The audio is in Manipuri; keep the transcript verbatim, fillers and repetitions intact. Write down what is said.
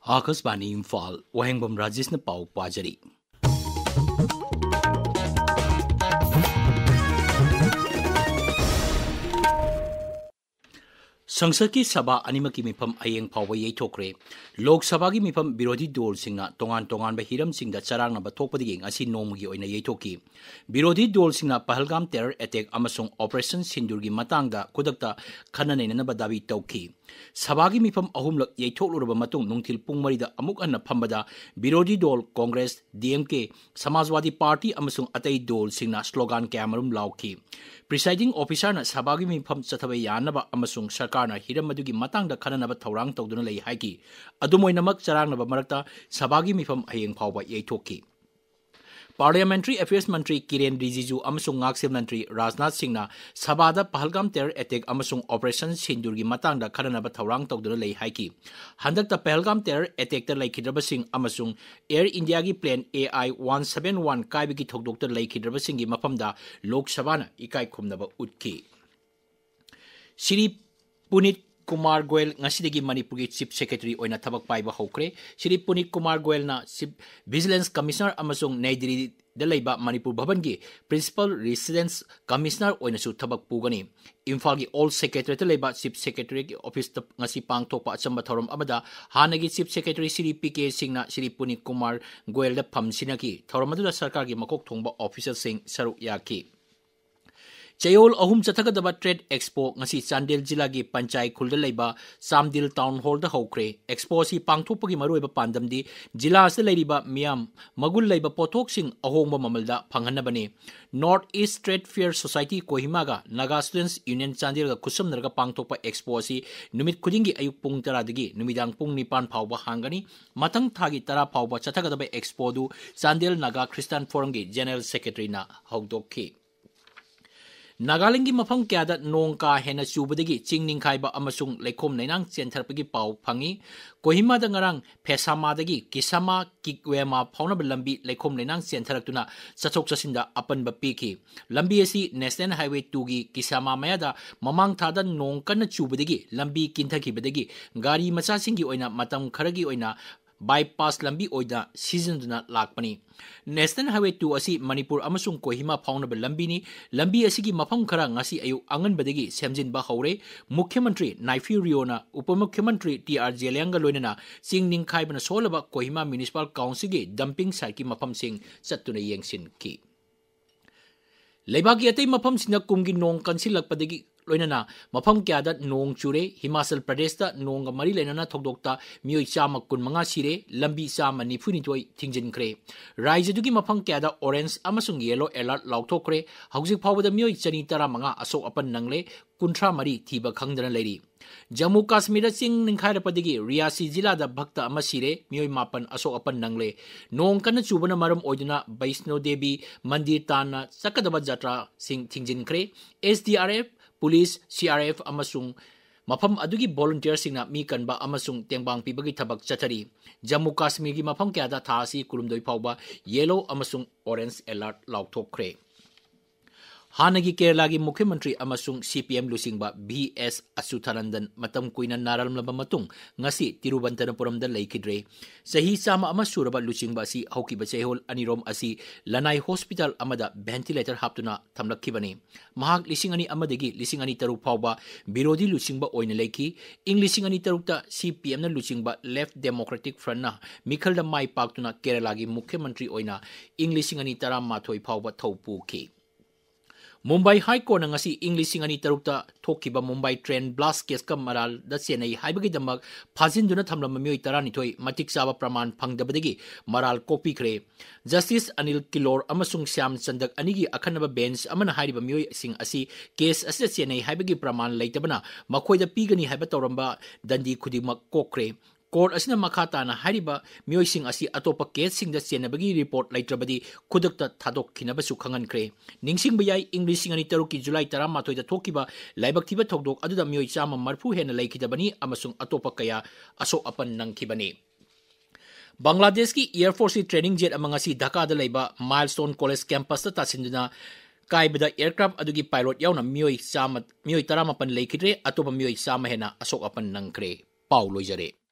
ꯑꯥꯀꯥꯁꯕꯥꯅꯤ ꯏꯝꯐꯥꯜ, ꯋꯥꯍꯦꯡꯕꯝ ꯔꯥꯖꯦꯁꯅ ꯄꯥꯎ ꯄꯥꯖꯔꯤ꯫ ꯁꯪꯁꯠꯀꯤ ꯁꯚꯥ ꯑꯅꯤꯃꯛꯀꯤ ꯃꯤꯐꯝ ꯍꯌꯦꯡ ꯐꯥꯎꯕ ꯌꯩꯊꯣꯛꯈ꯭ꯔꯦ꯫ ꯂꯣꯛ ꯁꯚꯥꯒꯤ ꯃꯤꯐꯝ ꯕꯤꯔꯣꯙꯤ ꯗꯣꯜꯁꯤꯡꯅ ꯇꯣꯉꯥꯟ ꯇꯣꯉꯥꯟꯕ ꯍꯤꯔꯝꯁꯤꯡꯗ ꯆꯔꯥꯡꯅꯕ ꯊꯣꯛꯄꯗꯒꯤ ꯉꯁꯤ ꯅꯣꯡꯃꯒꯤ ꯑꯣꯏꯅ ꯌꯩꯊꯣꯛꯈꯤ꯫ ꯕꯤꯔꯣꯙꯤ ꯗꯣꯜꯁꯤꯡꯅ ꯄꯍꯜꯒꯥꯝ terror attack ꯑꯃꯁꯨꯡ Operation ꯁꯤꯟꯗꯨꯔꯒꯤ ꯃꯇꯥꯡꯗ ꯈꯨꯗꯛꯇ ꯈꯟꯅ ꯅꯩꯅꯅꯕ ꯗꯥꯕꯤ ꯇꯧꯈꯤ꯫ ꯁꯚꯥꯒꯤ ꯃꯤꯐꯝ ꯑꯍꯨꯝꯂꯛ ꯌꯩꯊꯣꯛꯂꯨꯔꯕ ꯃꯇꯨꯡ ꯅꯨꯡꯊꯤꯜ ꯄꯨꯡ ꯃꯔꯤꯗ ꯑꯃꯨꯛ ꯍꯟꯅ ꯐꯝꯕꯗ ꯕꯤꯔꯣꯙꯤ ꯗꯣꯜ ꯀꯣꯡꯒ꯭ꯔꯦꯁ, DMK, ꯁꯃꯥꯖꯋꯥꯗꯤ ꯄꯥꯔꯇꯤ ꯑꯃꯁꯨꯡ ꯑꯇꯩ ꯗꯣꯜꯁꯤꯡꯅ slogan ꯀꯌꯥꯃꯔꯨꯝ ꯂꯥꯎꯈꯤ꯫ Presiding officerꯅ ꯁꯚꯥꯒꯤ ꯃꯤꯐꯝ ꯆꯠꯊꯕ ꯌꯥꯅꯕ ꯑꯃꯁꯨꯡ ꯁꯔꯀꯥꯔꯅ ꯍꯤꯔꯝ ꯑꯗꯨꯒꯤ ꯃꯇꯥꯡꯗ ꯈꯟꯅꯅꯕ ꯊꯧꯔꯥꯡ ꯇꯧꯗꯨꯅ ꯂꯩ ꯍꯥꯏꯈꯤ꯫ ꯑꯗꯨꯝ ꯑꯣꯏꯅꯃꯛ, ꯆꯔꯥꯡꯅꯕ ꯃꯔꯛꯇ ꯁꯚꯥꯒꯤ ꯃꯤꯐꯝ ꯍꯌꯦꯡ ꯐꯥꯎꯕ ꯌꯩꯊꯣꯛꯈꯤ꯫ Parliamentary Affairs ꯃꯟꯇ꯭ꯔꯤ ꯀꯤꯔꯦꯟ ꯔꯤꯖꯤꯖꯨ ꯑꯃꯁꯨꯡ ꯉꯥꯛꯁꯦꯜ ꯃꯟꯇ꯭ꯔꯤ ꯔꯥꯖꯅꯥꯊ ꯁꯤꯡꯅ ꯁꯚꯥꯗ ꯄꯍꯜꯒꯥꯝ terror attack ꯑꯃꯁꯨꯡ Operation ꯁꯤꯟꯗꯨꯔꯒꯤ ꯃꯇꯥꯡꯗ ꯈꯟꯅꯅꯕ ꯊꯧꯔꯥꯡ ꯇꯧꯗꯨꯅ ꯂꯩ ꯍꯥꯏꯈꯤ꯫ ꯍꯟꯗꯛꯇ ꯄꯍꯜꯒꯥꯝ terror attackꯇ ꯂꯩꯈꯤꯗ꯭ꯔꯕꯁꯤꯡ ꯑꯃꯁꯨꯡ Air Indiaꯒꯤ plane AI one seven one ꯀꯥꯏꯕꯒꯤ ꯊꯧꯗꯣꯛꯇ ꯂꯩꯈꯤꯗ꯭ꯔꯕꯁꯤꯡꯒꯤ ꯃꯐꯝꯗ ꯂꯣꯛ ꯁꯚꯥꯅ ꯏꯀꯥꯏ ꯈꯨꯝꯅꯕ ꯎꯠꯈꯤ꯫ ꯁ꯭ꯔꯤ ꯄꯨꯅꯤꯠ ꯀꯨꯃꯥꯔ ꯒꯣꯌꯜ ꯉꯁꯤꯗꯒꯤ ꯃꯅꯤꯄꯨꯔꯒꯤ Chief Secretary ꯑꯣꯏꯅ ꯊꯕꯛ ꯄꯥꯏꯕ ꯍꯧꯈ꯭ꯔꯦ꯫ Shri ꯄꯨꯅꯤꯠ Kumar ꯒꯣꯌꯜꯅ Chief Vigilance Commissioner ꯑꯃꯁꯨꯡ ꯅꯩ ꯗꯤꯜꯂꯤꯗ ꯂꯩꯕ ꯃꯅꯤꯄꯨꯔ ꯚꯕꯟꯒꯤ Principal Residence Commissioner ꯑꯣꯏꯅꯁꯨ ꯊꯕꯛ ꯄꯨꯒꯅꯤ꯫ ꯏꯝꯐꯥꯜꯒꯤ Old Secretariatꯇ ꯂꯩꯕ Chief Secretariatꯀꯤ officeꯇ ꯉꯁꯤ ꯄꯥꯡꯊꯣꯛꯄ ꯑꯆꯝꯕ ꯊꯧꯔꯝ ꯑꯃꯗ ꯍꯥꯟꯅꯒꯤ Chief Secretary Shri P K ꯁꯤꯡꯅ ꯁ꯭ꯔꯤ ꯄꯨꯅꯤꯠ ꯀꯨꯃꯥꯔ ꯒꯣꯌꯜꯗ ꯐꯝ ꯁꯤꯟꯅꯈꯤ꯫ ꯊꯧꯔꯝ ꯑꯗꯨꯗ ꯁꯔꯀꯥꯔꯒꯤ ꯃꯀꯣꯛ ꯊꯣꯡꯕ officialꯁꯤꯡ ꯁꯔꯨꯛ ꯌꯥꯈꯤ꯫ ꯆꯌꯣꯜ ꯑꯍꯨꯝ ꯆꯠꯊꯒꯗꯕ Trade Expo ꯉꯁꯤ ꯆꯥꯟꯗꯦꯜ ꯖꯤꯂꯥꯒꯤ ꯄꯟꯆꯥꯏ ꯈꯨꯜꯗ ꯂꯩꯕ ꯆꯥꯝꯗꯤꯜ Town Hallꯗ ꯍꯧꯈ꯭ꯔꯦ꯫ Expo ꯑꯁꯤ ꯄꯥꯡꯊꯣꯛꯄꯒꯤ ꯃꯔꯨꯑꯣꯏꯕ ꯄꯥꯟꯗꯝꯗꯤ ꯖꯤꯂꯥ ꯑꯁꯤꯗ ꯂꯩꯔꯤꯕ ꯃꯤꯌꯥꯝ ꯃꯒꯨꯟ ꯂꯩꯕ ꯄꯣꯠꯊꯣꯛꯁꯤꯡ ꯑꯍꯣꯡꯕ ꯃꯃꯜꯗ ꯐꯪꯍꯟꯅꯕꯅꯤ꯫ North East Trade Fair Society ꯀꯣꯍꯤꯃꯥꯒ Naga Students Union ꯆꯥꯟꯗꯦꯜꯒ ꯈꯨꯠꯁꯝꯅꯔꯒ ꯄꯥꯡꯊꯣꯛꯄ Expo ꯑꯁꯤ ꯅꯨꯃꯤꯠ ꯈꯨꯗꯤꯡꯒꯤ ꯑꯌꯨꯛ ꯄꯨꯡ ꯇꯔꯥꯗꯒꯤ ꯅꯨꯃꯤꯗꯥꯡ ꯄꯨꯡ ꯅꯤꯄꯥꯟ ꯐꯥꯎꯕ ꯍꯥꯡꯒꯅꯤ꯫ ꯃꯊꯪ ꯊꯥꯒꯤ ꯇꯔꯥ ꯐꯥꯎꯕ ꯆꯠꯊꯒꯗꯕ Expo ꯑꯗꯨ ꯆꯥꯟꯗꯦꯜ Naga Christian Forumꯒꯤ General Secretaryꯅ ꯍꯧꯗꯣꯛꯈꯤ꯫ ꯅꯥꯒꯥꯂꯦꯟꯒꯤ ꯃꯐꯝ ꯀꯌꯥꯗ ꯅꯣꯡ ꯀꯥ ꯍꯦꯟꯅ ꯆꯨꯕꯗꯒꯤ ꯆꯤꯡ ꯅꯤꯡꯈꯥꯏꯕ ꯑꯃꯁꯨꯡ ꯂꯩꯈꯣꯝ ꯂꯩꯅꯥꯡ ꯆꯦꯟꯊꯔꯛꯄꯒꯤ ꯄꯥꯎ ꯐꯪꯉꯤ꯫ ꯀꯣꯍꯤꯃꯥꯗ ꯉꯔꯥꯡ ꯐꯦꯁꯥꯃꯥꯗꯒꯤ ꯀꯤꯁꯥꯃꯥ ꯀꯤꯛꯋꯦꯃꯥ ꯐꯥꯎꯅꯕ ꯂꯝꯕꯤ ꯂꯩꯈꯣꯝ ꯂꯩꯅꯥꯡ ꯆꯦꯟꯊꯔꯛꯇꯨꯅ ꯆꯠꯊꯣꯛ ꯆꯠꯁꯤꯟꯗ ꯑꯄꯟꯕ ꯄꯤꯈꯤ꯫ ꯂꯝꯕꯤ ꯑꯁꯤ National Highway two ꯒꯤ ꯀꯤꯁꯥꯃꯥ ꯃꯌꯥꯗ ꯃꯃꯥꯡ ꯊꯥꯗ ꯅꯣꯡ ꯀꯟꯅ ꯆꯨꯕꯗꯒꯤ ꯂꯝꯕꯤ ꯀꯤꯟꯊꯈꯤꯕꯗꯒꯤ ꯒꯥꯔꯤ ꯃꯆꯥꯁꯤꯡꯒꯤ ꯑꯣꯏꯅ ꯃꯇꯝ ꯈꯔꯒꯤ ꯑꯣꯏꯅ bypass ꯂꯝꯕꯤ ꯑꯣꯏꯅ ꯁꯤꯖꯤꯟꯅꯗꯨꯅ ꯂꯥꯛꯄꯅꯤ꯫ National Highway two ꯑꯁꯤ ꯃꯅꯤꯄꯨꯔ ꯑꯃꯁꯨꯡ ꯀꯣꯍꯤꯃꯥ ꯐꯥꯎꯅꯕ ꯂꯝꯕꯤꯅꯤ꯫ ꯂꯝꯕꯤ ꯑꯁꯤꯒꯤ ꯃꯐꯝ ꯈꯔ ꯉꯁꯤ ꯑꯌꯨꯛ ꯑꯉꯟꯕꯗꯒꯤ ꯁꯦꯝꯖꯤꯟꯕ ꯍꯧꯔꯦ꯫ ꯃꯨꯈ꯭ꯌ ꯃꯟꯇ꯭ꯔꯤ ꯅꯥꯏꯐꯤꯌꯨ ꯔꯤꯑꯣꯅ ꯎꯄ ꯃꯨꯈ꯭ꯌ ꯃꯟꯇ꯭ꯔꯤ ꯇꯤ ꯑꯥꯔ ꯖꯦꯂꯤꯌꯥꯡꯒ ꯂꯣꯏꯅꯅ ꯆꯤꯡ ꯅꯤꯡꯈꯥꯏꯕꯅ ꯁꯣꯛꯍꯜꯂꯕ ꯀꯣꯍꯤꯃꯥ Municipal Council ꯒꯤ dumping site ꯀꯤ ꯃꯐꯝꯁꯤꯡ ꯆꯠꯇꯨꯅ ꯌꯦꯡꯁꯤꯟꯈꯤ꯫ ꯂꯩꯕꯥꯛꯀꯤ ꯑꯇꯩ ꯃꯐꯝꯁꯤꯡꯗ ꯀꯨꯝꯒꯤ ꯅꯣꯡ ꯀꯟꯁꯤꯜꯂꯛꯄꯗꯒꯤ ꯂꯣꯏꯅꯅ ꯃꯐꯝ ꯀꯌꯥꯗ ꯅꯣꯡ ꯆꯨꯔꯦ꯫ ꯍꯤꯃꯥꯆꯜ ꯄ꯭ꯔꯗꯦꯁꯇ ꯅꯣꯡꯒ ꯃꯔꯤ ꯂꯩꯅꯅ ꯊꯧꯗꯣꯛꯇ ꯃꯤꯑꯣꯏ ꯆꯥꯝꯃ ꯀꯨꯟꯃꯉꯥ ꯁꯤꯔꯦ, ꯂꯝꯕꯤ ꯆꯥꯝꯃ ꯅꯤꯐꯨ ꯅꯤꯊꯣꯏ ꯊꯤꯡꯖꯤꯟꯈ꯭ꯔꯦ꯫ ꯔꯥꯖ꯭ꯌꯗꯨꯒꯤ ꯃꯐꯝ ꯀꯌꯥꯗ orange ꯑꯃꯁꯨꯡ yellow alert ꯂꯥꯎꯊꯣꯛꯈ꯭ꯔꯦ꯫ ꯍꯧꯖꯤꯛ ꯐꯥꯎꯕꯗ ꯃꯤꯑꯣꯏ ꯆꯅꯤ ꯇꯔꯥꯃꯉꯥ ꯑꯁꯣꯛ ꯑꯄꯟ ꯅꯪꯂꯦ, ꯀꯨꯟꯊ꯭ꯔꯥ ꯃꯔꯤ ꯊꯤꯕ ꯈꯪꯗꯅ ꯂꯩꯔꯤ꯫ ꯖꯝꯃꯨ ꯀꯥꯁꯃꯤꯔꯗ ꯆꯤꯡ ꯅꯤꯡꯈꯥꯏꯔꯛꯄꯗꯒꯤ ꯔꯤꯌꯥꯁꯤ ꯖꯤꯂꯥꯗ ꯚꯛꯇ ꯑꯃ ꯁꯤꯔꯦ, ꯃꯤꯑꯣꯏ ꯃꯥꯄꯟ ꯑꯁꯣꯛ ꯑꯄꯟ ꯅꯪꯂꯦ꯫ ꯅꯣꯡ ꯀꯟꯅ ꯆꯨꯕꯅ ꯃꯔꯝ ꯑꯣꯏꯗꯨꯅ ꯕꯩꯁꯅꯣ ꯗꯦꯕꯤ ꯃꯟꯗꯤꯔ ꯇꯥꯟꯅ ꯆꯠꯀꯗꯕ ꯖꯇ꯭ꯔꯥꯁꯤꯡ ꯊꯤꯡꯖꯤꯟꯈ꯭ꯔꯦ꯫ S D R F, police, C R F ꯑꯃꯁꯨꯡ ꯃꯐꯝ ꯑꯗꯨꯒꯤ volunteerꯁꯤꯡꯅ ꯃꯤ ꯀꯟꯕ ꯑꯃꯁꯨꯡ ꯇꯦꯡꯕꯥꯡ ꯄꯤꯕꯒꯤ ꯊꯕꯛ ꯆꯠꯊꯔꯤ꯫ ꯖꯝꯃꯨ ꯀꯥꯁꯃꯤꯔꯒꯤ ꯃꯐꯝ ꯀꯌꯥꯗ ꯊꯥ ꯑꯁꯤ ꯀꯨꯟꯍꯨꯝꯗꯣꯏ ꯐꯥꯎꯕ yellow ꯑꯃꯁꯨꯡ orange alert ꯂꯥꯎꯊꯣꯛꯈ꯭ꯔꯦ꯫ ꯍꯥꯟꯅꯒꯤ ꯀꯦꯔꯂꯥꯒꯤ ꯃꯨꯈ꯭ꯌ ꯃꯟꯇ꯭ꯔꯤ ꯑꯃꯁꯨꯡ ꯁꯤ ꯄꯤ ꯑꯦꯝ ꯂꯨꯆꯤꯡꯕ ꯚꯤ ꯑꯦꯁ ꯑꯆꯨꯊꯥꯅꯟꯗꯟ ꯃꯇꯝ ꯀꯨꯏꯅ ꯅꯥꯔꯝꯂꯕ ꯃꯇꯨꯡ ꯉꯁꯤ ꯇꯤꯔꯨꯕꯟꯇꯅꯄꯨꯔꯝꯗ ꯂꯩꯈꯤꯗ꯭ꯔꯦ꯫ ꯆꯍꯤ ꯆꯥꯝꯃ ꯑꯃ ꯁꯨꯔꯕ ꯂꯨꯆꯤꯡꯕ ꯑꯁꯤ ꯍꯧꯈꯤꯕ ꯆꯌꯣꯜ ꯑꯅꯤꯔꯣꯝ ꯑꯁꯤ ꯂꯅꯥꯏ ꯍꯣꯁꯄꯤꯇꯥꯜ ꯑꯃꯗ ventilator ꯍꯥꯞꯇꯨꯅ ꯊꯝꯂꯛꯈꯤꯕꯅꯤ꯫ ꯃꯍꯥꯛ ꯂꯤꯁꯤꯡ ꯑꯅꯤ ꯑꯃꯗꯒꯤ ꯂꯤꯁꯤꯡ ꯑꯅꯤ ꯇꯔꯨꯛ ꯐꯥꯎꯕ ꯕꯤꯔꯣꯙꯤ ꯂꯨꯆꯤꯡꯕ ꯑꯣꯏꯅ ꯂꯩꯈꯤ꯫ ꯏꯪ ꯂꯤꯁꯤꯡ ꯑꯅꯤ ꯇꯔꯨꯛꯇ ꯁꯤ ꯄꯤ ꯑꯦꯝꯅ ꯂꯨꯆꯤꯡꯕ Left Democratic Frontꯅ ꯃꯤꯈꯜꯗ ꯃꯥꯏ ꯄꯥꯛꯇꯨꯅ ꯀꯦꯔꯂꯥꯒꯤ ꯃꯨꯈ꯭ꯌ ꯃꯟꯇ꯭ꯔꯤ ꯑꯣꯏꯅ ꯏꯪ ꯂꯤꯁꯤꯡ ꯑꯅꯤ ꯇꯔꯥꯃꯥꯊꯣꯏ ꯐꯥꯎꯕ ꯊꯧ ꯄꯨꯈꯤ꯫ ꯃꯨꯝꯕꯥꯏ ꯍꯥꯏ ꯀꯣꯔꯠꯅ ꯉꯁꯤ ꯏꯪ ꯂꯤꯁꯤꯡ ꯑꯅꯤ ꯇꯔꯨꯛꯇ ꯊꯣꯛꯈꯤꯕ ꯃꯨꯝꯕꯥꯏ train blast caseꯀ ꯃꯔꯥꯜꯗ ꯆꯦꯟꯅꯩ ꯍꯥꯏꯕꯒꯤꯗꯃꯛ ꯐꯥꯖꯤꯟꯗꯨꯅ ꯊꯝꯂꯝꯕ ꯃꯤꯑꯣꯏ ꯇꯔꯥꯅꯤꯊꯣꯏ ꯃꯇꯤꯛ ꯆꯥꯕ ꯄ꯭ꯔꯃꯥꯟ ꯐꯪꯗꯕꯗꯒꯤ ꯃꯔꯥꯜ ꯀꯣꯛꯄꯤꯈ꯭ꯔꯦ꯫ Justice ꯑꯅꯤꯜ ꯀꯤꯂꯣꯔ ꯑꯃꯁꯨꯡ ꯁ꯭ꯌꯥꯝ ꯆꯟꯗꯛ ꯑꯅꯤꯒꯤ ꯑꯈꯟꯅꯕ bench ꯑꯃꯅ ꯍꯥꯏꯔꯤꯕ ꯃꯤꯑꯣꯏꯁꯤꯡ ꯑꯁꯤ case ꯑꯁꯤꯗ ꯆꯦꯟꯅꯩ ꯍꯥꯏꯕꯒꯤ ꯄ꯭ꯔꯃꯥꯟ ꯂꯩꯇꯕꯅ ꯃꯈꯣꯏꯗ ꯄꯤꯒꯅꯤ ꯍꯥꯏꯕ ꯇꯧꯔꯝꯕ ꯗꯟꯗꯤ ꯈꯨꯗꯤꯡꯃꯛ ꯀꯣꯛꯈ꯭ꯔꯦ꯫ ꯀꯣꯔꯠ ꯑꯁꯤꯅ ꯃꯈꯥ ꯇꯥꯅ ꯍꯥꯏꯔꯤꯕ ꯃꯤꯑꯣꯏꯁꯤꯡ ꯑꯁꯤ ꯑꯇꯣꯞꯄ ꯀꯦꯁꯁꯤꯡꯗ ꯆꯦꯟꯅꯕꯒꯤ ꯔꯤꯄꯣꯔꯠ ꯂꯩꯇ꯭ꯔꯕꯗꯤ ꯈꯨꯗꯛꯇ ꯊꯥꯗꯣꯛꯈꯤꯅꯕꯁꯨ ꯈꯪꯍꯟꯈ꯭ꯔꯦ꯫ ꯅꯤꯡꯁꯤꯡꯕ ꯌꯥꯏ, ꯏꯪ ꯂꯤꯁꯤꯡ ꯑꯅꯤ ꯇꯔꯨꯛꯀꯤ ꯖꯨꯂꯥꯏ ꯇꯔꯥꯃꯥꯊꯣꯏꯗ ꯊꯣꯛꯈꯤꯕ ꯂꯥꯏꯕꯛ ꯊꯤꯕ ꯊꯧꯗꯣꯛ ꯑꯗꯨꯗ ꯃꯤꯑꯣꯏ ꯆꯥꯝꯃ ꯃꯔꯤꯐꯨ ꯍꯦꯟꯅ ꯂꯩꯈꯤꯗꯕꯅꯤ ꯑꯃꯁꯨꯡ ꯑꯇꯣꯞꯄ ꯀꯌꯥ ꯑꯁꯣꯛ ꯑꯄꯟ ꯅꯪꯈꯤꯕꯅꯤ꯫ ꯕꯪꯒ꯭ꯂꯥꯗꯦꯁꯀꯤ Air Forceꯀꯤ training jet ꯑꯃ ꯉꯁꯤ ꯙꯥꯀꯥꯗ ꯂꯩꯕ Milestone College campusꯇ ꯇꯥꯁꯤꯟꯗꯨꯅ ꯀꯥꯏꯕꯗ aircraft ꯑꯗꯨꯒꯤ pilot ꯌꯥꯎꯅ ꯃꯤꯑꯣꯏ ꯆꯥꯝꯃ, ꯃꯤꯑꯣꯏ ꯇꯔꯥꯃꯥꯄꯟ ꯂꯩꯈꯤꯗ꯭ꯔꯦ, ꯑꯇꯣꯞꯄ ꯃꯤꯑꯣꯏ ꯆꯥꯝꯃ ꯍꯦꯟꯅ ꯑꯁꯣꯛ ꯑꯄꯟ ꯅꯪꯈ꯭ꯔꯦ꯫ ꯄꯥꯎ ꯂꯣꯏꯖꯔꯦ꯫